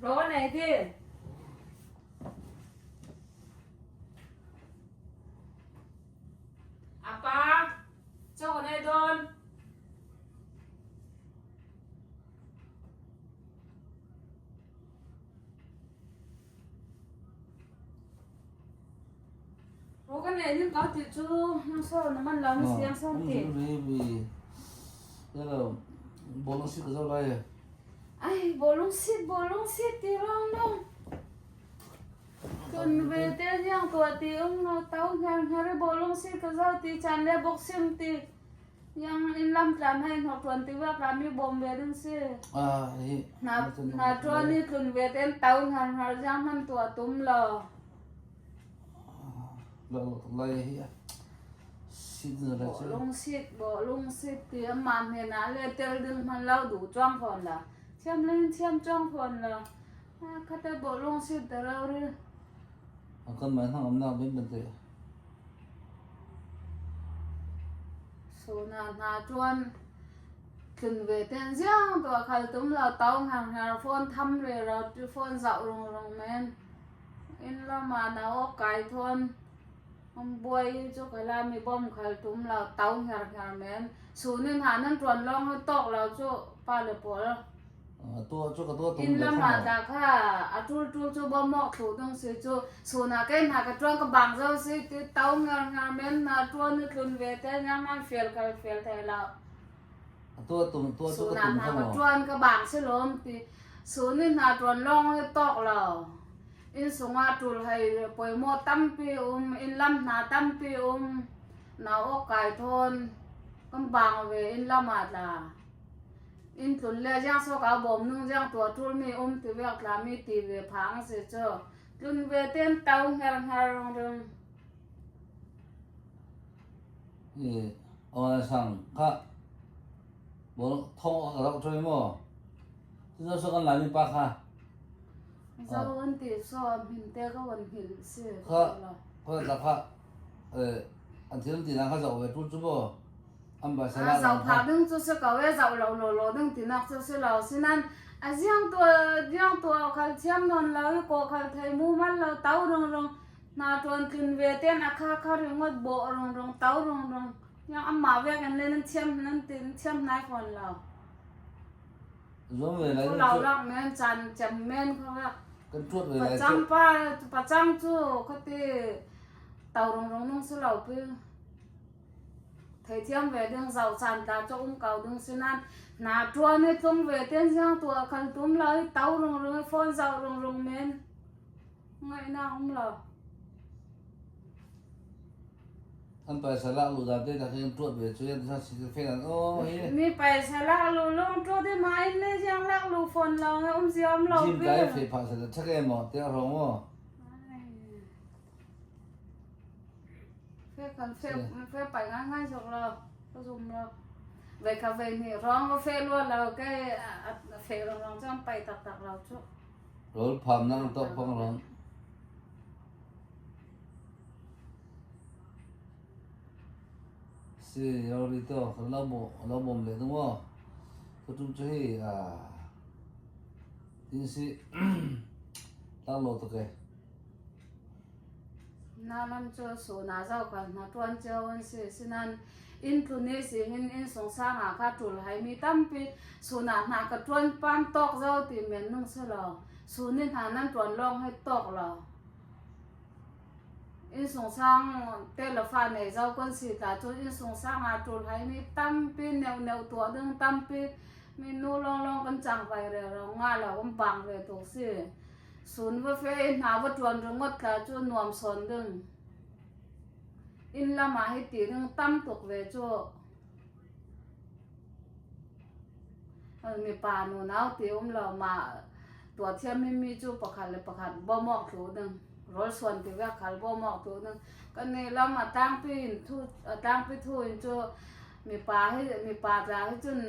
Ro nei ti. Apa, chaw kan ei dawn. Ro kan ei din ka ti chu saw na man lo ni siang saw ti. Hello, bolong sit ka zo lai. Ai, bolong sit, bolong sit ti rong dong. Tun ve te hiang tua ti ung lo tau hnger hnger bolong sit ka zo ti chan le boxing ti. Yang in lam tlan hai hnawk tuan ti vak la mi bawm ve ding si. Ah, hi. Na na tuan ni tlun ve ten tau hnar hnar giang man tua tum lo. Lo lai hi. Sit na lai Bo lung sit bo lung sit ti ma hme na le tel ding man lo du chuang phon la. Thiam len thiam chuang phon la. Khate bo lung sit da lo ri. Kan mai hang am na ben ben te. Suna hna chuan tlun ve ten ziang tuah khal tum lo tau ngar ngar phone tham re ro ti phone zauh rung rung men in lama na aw kai thawn um buai chu ka la mi bom khal tum lo tau ngar ngar men sunin ha nan tuan long tawk lo chu pa le pawl. Inn lam ah dah kha a ṭul ṭul cu bawmawk thlu ding si cu chun ah kei hna ka ṭuan ka bang zau si ti to ngar ngar men hna ṭuan i tlun ve te ngang man fel kal fel thei lo. Chun ah hna ka ṭuan ka bang si lom ti chun i hna ṭuan lawng hi tawk lo. Inn sung ah ṭul hei poimaw tampi um inn lam hna tampi um nau awk kai thawn kan bang ve inn lam ah tla. Inn tlun le ziang sawk ah bawm nung ziang tuah ṭulmi um ti vek tlami ti ve phang si cu. Tlun ve ten to hngar hngar rung rung. I aw sang kha bol thong ka rak ṭoi mo. Ti zo so kan lai mi pa kha. Zo an ti so min te ka wan hil si. Kha kha la kha eh an thil ti na kha zo ve ṭul chu bo. A zohphah ding cu si ko e, zoh lo lawlaw ding tinak cu si lo. Sinan a ziang tuah ziang tuah khal thiam nawn lo i kaw khal thei mu mal lo to ringrung hna ṭuan tlun ve ten a kha kha ringawt bawh ringrung to ringrung yang amah vek in le nan thiam nan tin thiam hnai fawn lo. Zuam ve lai Cu lo lak men chan cem men kha vek. Kan ṭuat ve lai cu. Pacang pa pacang cu khati to ringrung nung si lo pi. Theithiam ve ding zoh caan tla cu um ko ding si nain hna ṭuan i tlung ve ten siang tuah khan tum lo i to rungrung i phone zoh rungrung men ngaihnak um lo. An paisa lak lu dan te tak in ṭuat ve cu yan sa si fe nan o hi. Mi paisa lak lu lung ṭuat i ma in le siang lak lu phone lo he um ziam lo Jim kai fe pha sa thake mo te rong mo. Fe kan fe fe pai ngai ngai zawk lo ka zum lo ve kha ve nih rong ka fe lua lo ke fe rong rong chuan pai tak tak lo chu Rawl pham nang tok phang rong. Si ro ri to kan lo mo lo mom le đúng không? Tôi chung chu hi à tin si tang lo to ke. Na lam cu suna zoh kal hna ṭuan cio an si. Sinain inn tlun i si hin inn sungsang ah kha ṭul haimi tampi suna hna ka ṭuan pam tawk zo ti men nung si lo. Suni hna nan ṭuan lawng hi tawk lo. Inn sungsang te le fa nei zo kan si ta cun inn sungsang ah ṭul haimi tampi neuhneuh tuah ding tampi mi nu lawnglawng kan cang vai rero nga lo kan bang ve tuk si. Sun va fe i hna va ṭuan ringawt tla cu nuam sawn ding. Inn lam ah hi ti ding tam tuk ve cu. Mipa nunau ti um lo mah tuah thiam mi cu pakhat le pakhat bawm awk tlu ding. Rawl suan ti vek khal bawm awk tlu ding. Kan nih lam a tlangpi in thu a tlangpi thu in cu mipa hi mipa tla hi cun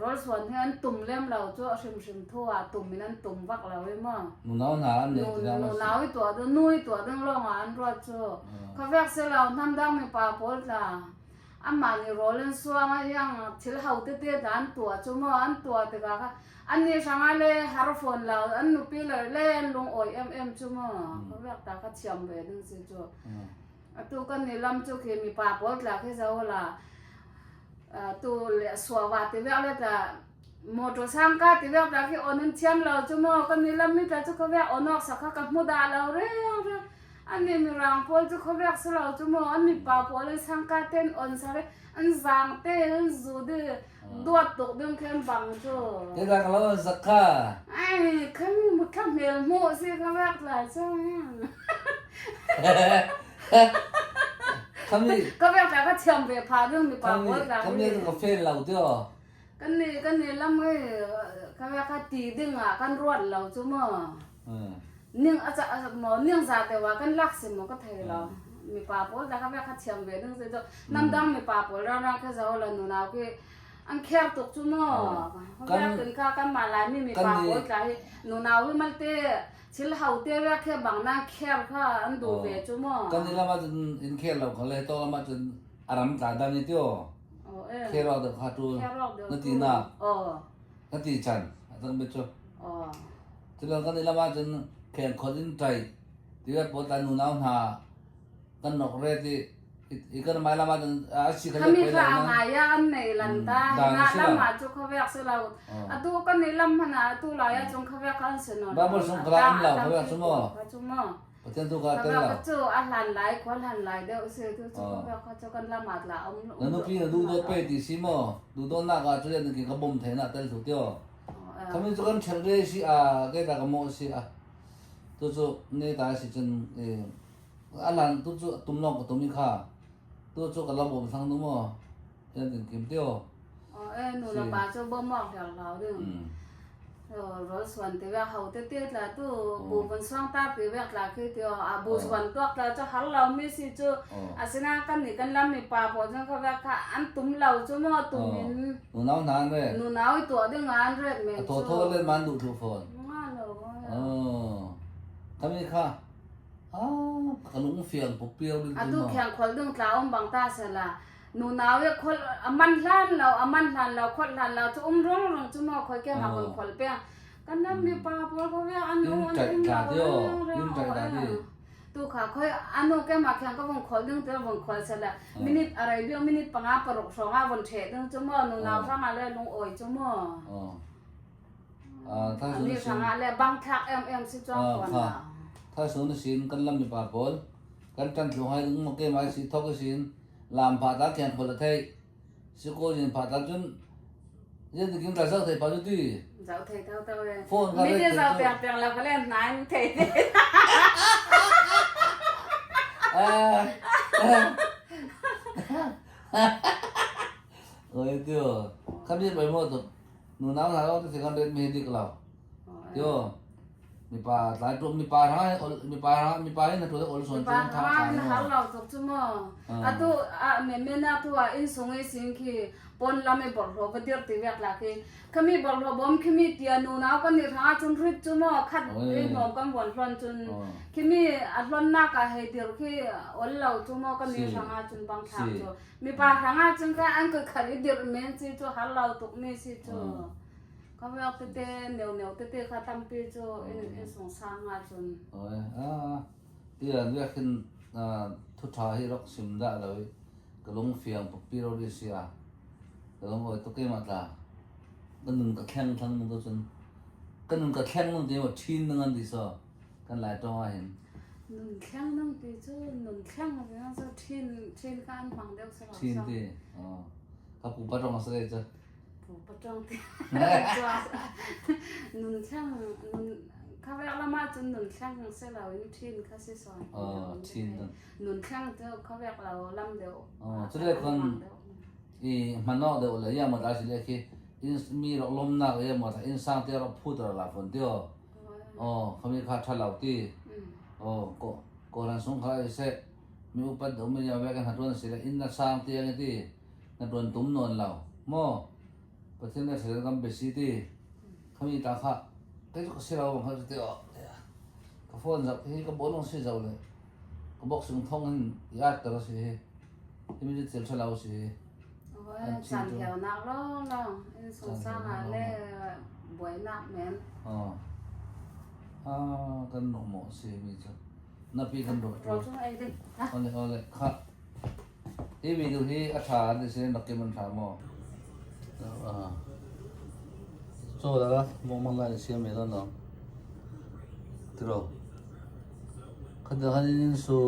rawl suan hi an tum lem lo cu a hrimhrim thu ah tum in an tum vak lo i mu. Nunau hna an nei Nu ti nunau i tuah ding nu i tuah ding lawng ah an ruat cu. Kha vek si lo hnamdang mipa pawl tla. Amah nih rawl an suang a iang thil ho tete hna an tuah cu maw an tuah tikah kha annih hrangah le har fawn lo an nupi le le an lungawi emem cu maw khuaruak ta kha thiam ve ding si cu. Atu kan i lam cu khi mipa pawl tla khi zo la tu le suawa ti vek le tla motor sangka ti vek tla khi on an thiam lo cu maw kan i lam mi tla cu khuaruak onok sak kha ka hmu dah lo reng reng. Annih mirang pawl cu khuaruak si lo cu maw an mipa pawl an sangka ten on sak i an zaang te an zu di duat tuk ding khi an bang cu. Te dak lo an sak kha. Ai khan kha hmel hmuh si khuaruak tla cu. Khami Khuaruak tla ka thiam ve pha ding mipa pawl tla. Khami ka fail lo tio. Kan nih kan nih lam hi khuaruak kha ti ding ah kan ruat lo cu maw. Ning a ca maw ning za te wa kan lak si maw ka thei lo. Mipa pawl ta kha kha thiam ve ding si cu nam dang mipa pawl rang rang kha zo la nunau khi an kher tuk cu maw. Kan kan kha kan mah lai mi mipa pawl tla hi nunau hi malte thil hau te ve khe bang na kher kha an duh ve cu maw. Kan i lama cun in kher lo kha le to lama cun aram tla dang i tio. Kher ro deuh kha tu na ti na. Na ti chan atang be cu. Culo kan i lam ahcun khengkhawt in ṭai tilet pawl ta nunau hna kan nok ret i i kan mai lam ahcun a si kha Khami kha a ngai ah an nei lan ta na lam ah cu khavek si lo atu kan i lam hmanh ah atu lai ah cun khavek an si no Bible sung kala um lo khavek cu maw cu maw Pathian tu ka tel lo cu a hlan lai khua hlan lai deuh si tu cu khavek kha cu kan lam ah tla um Na nupi na duh dawt pe ti si maw duh dawt nak ah cu ka bom thei na tel thu tio Kami cu kan ṭhen re si a ke ta ka mawh si a tu cu ne ta si cun a lan tu cu tum lawng ka tum i kha tu cu ka lo bawm sang nu maw yan tin kim tio. E nu le pa cu bawm awk her lo ding. Rol suan te vek ho te te tla tu bu van suang ta pi vek tla khi tio a bu suan tuak tla cu har lo mi si cu asina kan nih kan lam mi pa pawl cun kha vek kha an tum lo cu maw tum in Nunau hna an re. Nunau i tuah ding ah an ret men cu. A thaw len man duh thu fawn. Nga lo. Oh. Kami kha ah ka lung fiang pupiau ding Atu khiang khol ding tla um bang ta sala. Nunau i khol aman hlan lo aman hlan lo khol hlan lo cu um rong rong cu mo khoi ke ma kon khol peng. Kan nam mi pa pawl ko ve an um an um lo. In tai da di. Tu kha khoi anu ke ma khyang ka vung khol ding te vung khol sala minute arai bi minute panga paruk hrawng ah vun the ding chu mo nu nau hrang ah le lung oi chu mo ani hrang ah le bang thlak em em si chuang kon la tha sun sin kan lam mi pa pawl kan tan thlu hai ding mo ke mai si thok sin lam pha ta khyang khol thei si ko jin pha ta chun yen kin ta sak thei pa chu ti zau thei tau tau e phone ka mi te zau piak piak la ka len nai thei te Oi tiêu khăm biết bảy một nu náo nào đó thì con đến mi đi lo tiêu mipa tlai tum mipa hang mipa hang mipa in tu ol son pa hang har lo tuk chu mo atu a me me na tu a in sung i sing khi pon lam i bor ho va dir ti vek la khi khami bor ho bom khimi tia nu nau kan ni rha chun rit chu mo khat i nom kan von hlon chun khimi a hlon na ka hei dir khi ol lo chu mo kan ni ranga chun bang thak chu mi pa ranga chun ka an ko khat i dir men chi chu har lo tuk mi si chu Ka vek tete neuhneuh tete kha tampi cu in sungsang ahcun. Oi, ah, ti an vek hin thu ṭha hi rak sim dah lo i ka lung fiang pukpi ro ri si a. Ka lung oi tuk em tla. Ka nun ka thleng thlang nung to cun. Ka nun ka thleng nung ti ma ṭhin nung an ti so. Kan lai tawng ah hin. Nun thleng nung ti cu nun thleng cu ṭhin ṭhin kha an hmang deuh sa lo. Ṭhin ti. Oh. Ka pupa tawng a si cu. Nun thleng nun kha vek lam ahcun nun thleng si loin ṭhin kha si sawn. Ṭhin Nun thleng cu kha vek lo lam deuh. Cule khon i hmanawk deuh le ya mat a si le khi in mi rak lomnak ya mat in sang te rak phut ra la fon tio. Oh khami kha tha lo ti. Oh ko ko ran sung kha se mi upat deuh mi ya ve kan hatuan si le in na sang te ang ti. Na ṭuan tum nawn lo maw Pathian le thil kan bia si ti khami ta kha kei cu ka si lo bang kha ti awk ka phone zoh hi ka bolong si zo le ka boxing thong hin i at ter si hi. Hemi chu thil tha lo si. Chan hiau nak lo lo in sung sang ah le buai nak men. Oh. Ah kan no mo si mi chu. Na pi kan ro. Ro chung ei ding. Ole ole kha. Hi video hi a tha ni se nak man tha mo. Ah. Cho la mo mang lai siam me lo no. Tro. Kha da han in su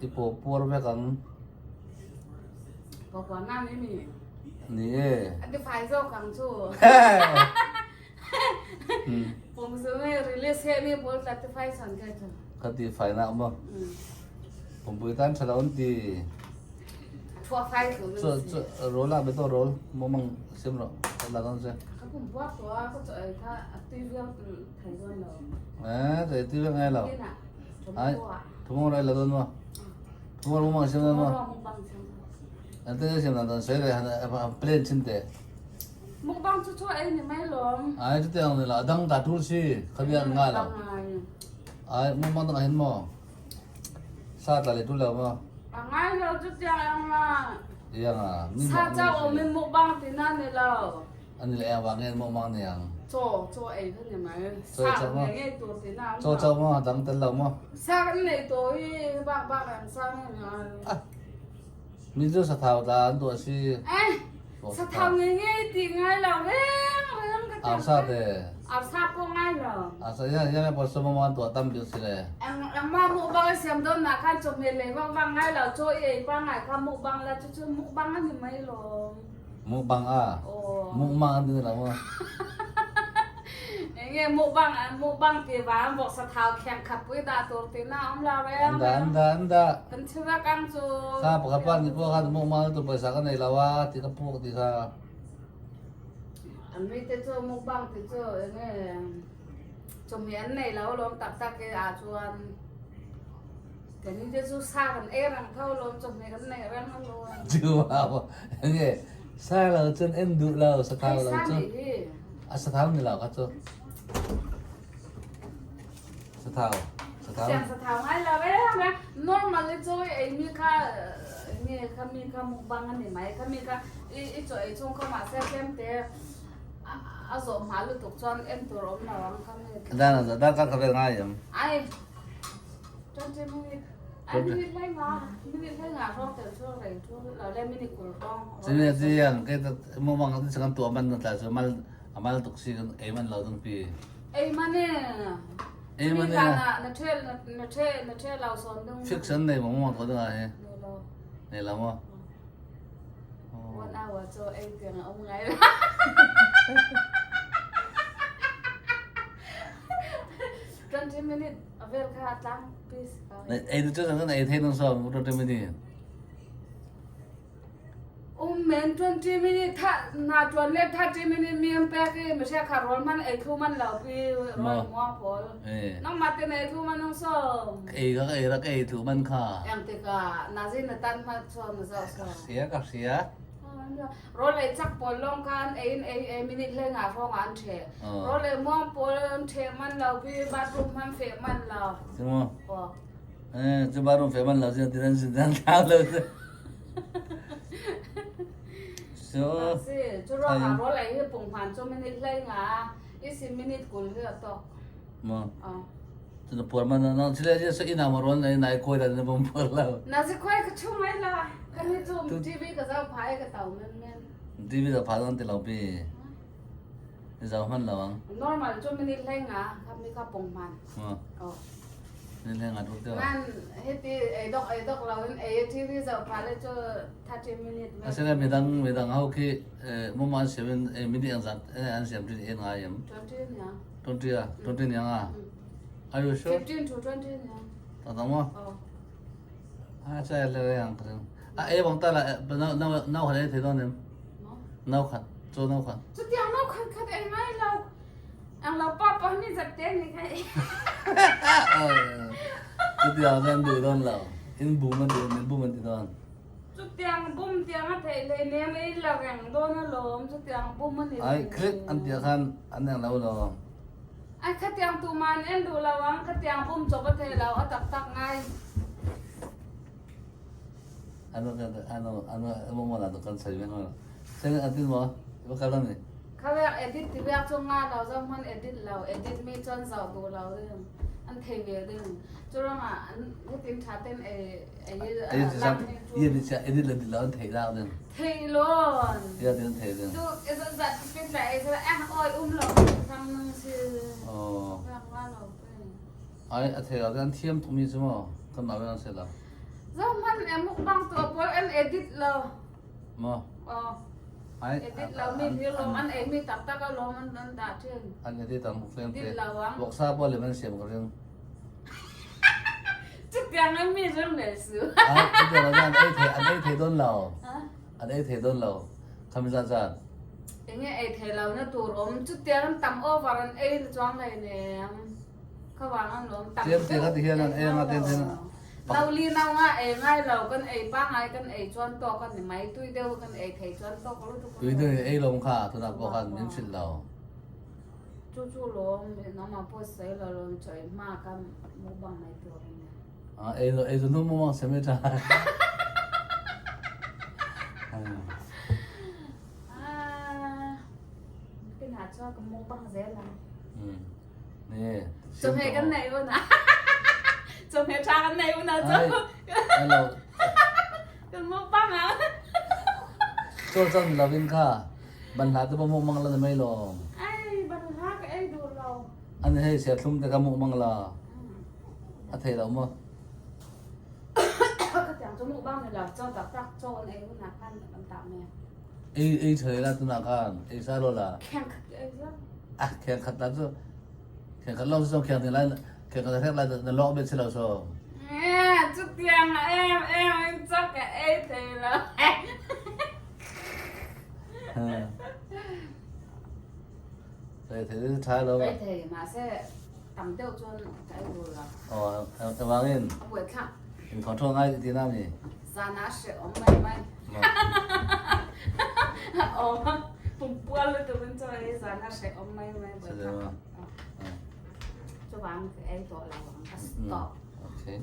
I pawh puar vek ang. Pawh puar nan i mi. Ni e. A ti fai zawk ang chu. Pum zu nge release he mi pawl tla ti fai chan ke chu. Ka ti fai nak maw. Pumpui tan tha lo an ti. Thua fai thu. Chu chu roll ah beto roll mumang sim ro la don se. Ka pum puak to a ka chu ai kha a tui viau thei dawn lo. Eh, thei tui vek ngai lo. Ai, tomorrow ai la don ma. Tomorrow mumang sim don ma. An te sim dan don sei le han plan chin te. Mukbang chu chu ei ni mai lom. Ai chu te ang ni la dang ta tul si khabia nga lo. Ai mukbang dang hin mo. Sa tla le tul lo mo. Ngai lo chu tiang ang la. Yang a. Sa cha o min mukbang ti na ni lo. Ani le ang wang ngen mukbang ni ang. Chaw chaw ei kha ni mai. Sa nge nge tur ti na. Chaw chaw mo dang tel lo mo. Sa kan nei to hi bak bak ang sa nge ngai. Mi chu sathau tla an tuah si. Eh, sathau nge nge ti ngai lo reng reng ka Ar sa te. Ar sa po ngai lo. Ar sa ya ya po sa mo an tuah tam bil si le. Ang ang ma mukbang siam don na khan chawhmeh lei vang vang ngai lo chaw ei pa ngai kha mukbang la chu chu mukbang an ni mai lo. Mukbang a. Mukbang an ti lo maw? Enge mukbang mukbang ti vang vawk sathau kheng khat pui dah tur ti na awm lo reng. An dah an dah an dah. Kan thi vek ang chu. Kha pakhat pa ni pawh khan mukbang tu pawisa ka nei lo a ti ka puk ti kha. An mi te chu mukbang ti chu enge chawhmeh an nei lo lawm tak tak e ah chuan. Kan te chu sa kan ei reng tho lawm chawhmeh kan nei reng alawm. Chu wow enge sa lo cun en duh lo sathau lo cu. A sathau ni lo kha cu. Sathau sathau. Siang sathau ngai lo ve ve normally chu ei mi kha nge kha mi kha mukbang ani mai kha mi kha i i chaw ei chung kha mahse tlem te a zawh hma lutuk chuan en tur awm lo ang kha mi. Dan dan ka kha vel ngai em. Ai 20 minute ai minute hlei nga minute hlei nga hrawng tel chu rei chu lo le minute 20 hrawng Chini ti yang ke mo mang ti kan tua man tla chu mal amal tuk si kan ei man lo dang pi ei man e ei man e na the na the na the lo son dung fiction nei mo mo ko dang a he nei lo mo 1 hour chu ei tiang a um ngai 20 minute a vel kha a tlang piece Ei tu chu kan ei thei nang so 20 minute. Um men 20 minute tha na tuan le 30 minute mi am pek i mi sia kha rol man ei thu man lo pi rol muang pawl. Nang ma te nei thu man nang so. Ei ka ei rak ei thu man kha. Yang te ka na zin na tan ma chuan na zau so. Sia ka sia. Rawl ei chak pawl lawng kha an ei in ei ei minute hlei nga hrawng ah an ṭheh. Rawl ei muang pawl an ṭheh manh lo pi bathroom hman feh manh lo. Si maw? Eh, cu bathroom feh manh lo si ti nan sin nan thlau lo si. So, Si, cu ruang ah rawl ei hi punghman cu minute hlei nga i si minute 20 hi a tawk. Maw? Cun puar man na chile je so ina ma ron nai nai koi la na bom puar lo. Na si khoi ka chung ai la. Kan hi chu TV ka zau phai ka tau men men. TV za pha don ti lo pi. Zau man lo ang. Normal chu minute hlei nga kham mi ka pong man. Oh. Ni hlei nga tuk te. Nan hiti ei dok ei dok lo in ei TV zau pha le chu 30 minute. Asile midang midang ho khi mo man seven minute ang zat an siam tin en ngai em. 20 nya. 20 a 20 nya nga. Are you sure? 15 to 20 nya. Ta ta mo? A cha le yang ka. A e bang ta la na na na khat e the don em. Nau khat cho nau khat. Chu tiang nau khat khat ei ngai lo. Ang lo pa pa mi zat te ni khai. Chu tiang nan du don lo. In bu man du in bu man ti don. Chu tiang bum tiang a thei le nem ei la reng don a lom chu tiang bum ani. Ai click an tia khan an ang lo lo. Ai khatiang tuman en duh lo ang khatiang bum chawp a thei lo a taktak ngai. Ano ano ano mo mo na kan sai me no. Sen atin mo ba kalan ni. Kha edit ti vek chu nga lo zo hman edit lo edit mi chuan zo duh lo ding an thei ve ding churanga an hetin tha ten ei ei lang hi chu ye ni cha edit le di lo an thei dak ding thei lon ya din thei ding chu za za pin la ei za eh oi um lo sam nang si oh vek wa lo pe ai a thei lo an thiam tuk mi chu mo kan ma an se lo zo hman e mukbang tu pawl an edit lo mo oh ai edit lo mi hi lom an ei mi tak tak a lom an an dah thin an edit ang flem te edit lo ang voksa pawh lem an siam ka ring chutiang an mi ring le su ai chutiang an ei thei an ei thei dawn lo an ei thei dawn lo khami zat zat enge ei thei lo na tur awm chutiang an tam over an ei na chuang hlei nem Khavang an lawm tam Tlem te kha ti hian an ei anga ten ten No li no nga ei ngai lo kan ei pangai kan ei chuan tawk a ni mai tui deuh kan ei thei chuan tawk lutuk tui deuh ei lawm kha tunah pawh khan min hrilh lo. Chu chu lawm nangmah pawh sawi lo lawm chaw ei hma ka mukbang mai tur a ni. Ah ei lo ei chu nu mukbang sem e tha. Ah kinah chuan ka mukbang zel ang. Nè Chawhmeh kan neih hun ah chawhmeh ṭha kan neih hun ah Ai, ai lo. Kan mukbang ah. Chaw cang lo in kha ban hla te pa mukbang la na mai lo. Ai ban hla ka ei duh lo. An hei serthlum te ka mukbang la. A thei lo mo. Ka tiang chu mukbang ni lo chaw tak tak chaw an ei hun ah khan kan tah me. Ei ei thei la tunah khan ei sa lo la. Kheng khat ei za. Ah kheng khat la chu kheng khat lo chu kheng ti lai kheng khat hrek lai na lok bet si lo so. Eh chu tiang em em in chak ka ei thei lo. Thei thei tha lo. Ei thei ma se tam deuh chuan ka ei duh lo. Oh awangin. A buai thlak. In control ngai ti na mi. Zan ah hreh awm mai mai. Awm a pumpual lutuk in chaw ei zan ah hreh awm mai mai buai thlak. Chuvang ka ei tawh lo ang ka stop. Okay.